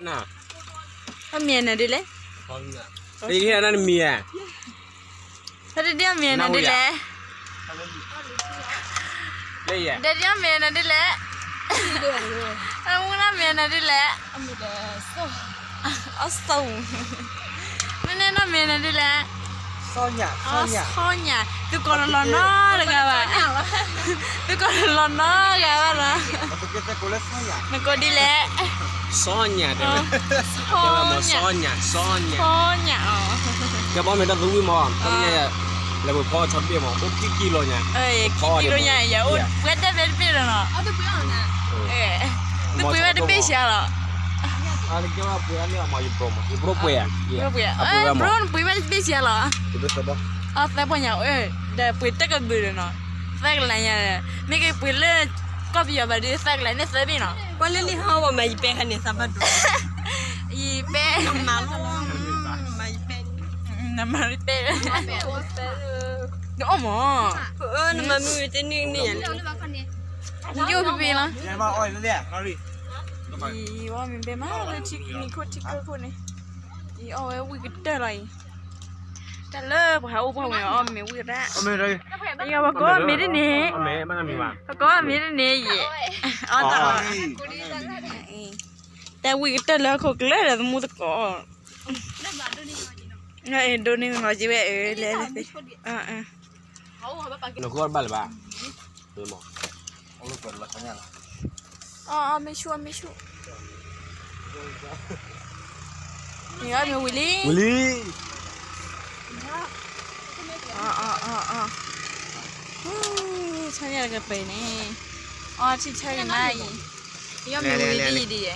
န အမံၤနၤဒ်လဲၣ်, နမံၤဧါ, ဟဲတဒ်အမံၤနၤဒ်လဲၣ်, ဒဒ်အမံၤနၤဒ်လဲၣ်, အမူနမံၤနၤဒ်လဲၣ်, အီၣ်ဆိ, မ့ၢ်န့ၣ်နမံၤနၤဒ်လဲၣ်, စီညၣ်, သုကိးတလီၤနီတဂၤဘၣ်, သုကိးတလီၤနီတဂၤဘၣ်လီၤ, နကိးဒ်လဲၣ်, စီညၣ်, စီညၣ်, စီညၣ်, ကဲဘီမ့ၢ်တၢ်သဝံၣ်မး, လဲၤပဖီဆီတဘ့ၣ်မး, အိၣ်ခံကံလိာ်ညါ, ခံကံလိာ်ညါ, ယအိၣ်ပှဲၤတဲဖဲတဘ့ၣ်လီၤနီၤ, သုပှ့ၤဝဲတဘ့ၣ်ဆံးလီၤ, ယဘြိပှ့ၤ, ဘြိပှ့ၤ, ဘြိနပှ့ၤဝဲတဘ့ၣ်ဆံးလီၤ, အသၢပီညါ, ဒီးပှ့ၤတကဘုးဒီးနီၤ, သၢကလးညါ, မ့ၢ်ကပှ့ၤလၢ ကီၢ်ပယီၤဘၣ်ဒီး သၢကလးန့ၣ်သၢဘ့ၣ်နီၤ, ကွၢ်လၢလံဟီဝဲမၤယပဲခါန့ၣ် သးဘၣ်ဒိ, ယပဲ, မၤလီၤ, မၤယပဲ, နမၤယပဲ, နအီၣ်မး, နမၤမုၢ်တနံၣ်န့ၣ်, ယအိၣ်ဖဲဖဲလီၤ, ယအီၣ်မ့ၢ်ဘဲမးလၢထံမံၤခိၣ်ထံခိၣ်န့ၣ်, ယအီၣ်ဝဲဝံၣ်ကတၢၢ်လီၤအံၤ, တၢ်လၢပှၤဟးအိၣ်ပှၢ်ဝဲအီၣ်မ့ၤဝံၣ်ရၣ်, ယပကိးမ့ၢ်တန့ၣ်, ပကိးမ့ၢ်တန့ၣ်ယဲ, အီၣ်တၢ်လီၤ, တၢ်ဝံၣ်ကတၢၢ်လၢဟီၣ်ခိၣ်ချၢဒီးသမူသကိး, ဒိးန့ၢ်လီၤက့ၤဝဲအၢလဲၣ်, နဃုအီၣ်တဘၣ်လၢၤဘၣ်, အီၣ်မ့ၢ်ဆူၣ်အီၣ်မ့ၢ်ဆူၣ်, မ့ၢ်အီၣ်မ့ၢ်ဝံၤလံ, ဝံၤလံ, ဆီညၣ်တကပၤန့ၣ်, အီထံဆၢက့ၤမးအံၤ, ယအီၣ်မ့ၢ်ဝံၤလံဒ်ယဲ,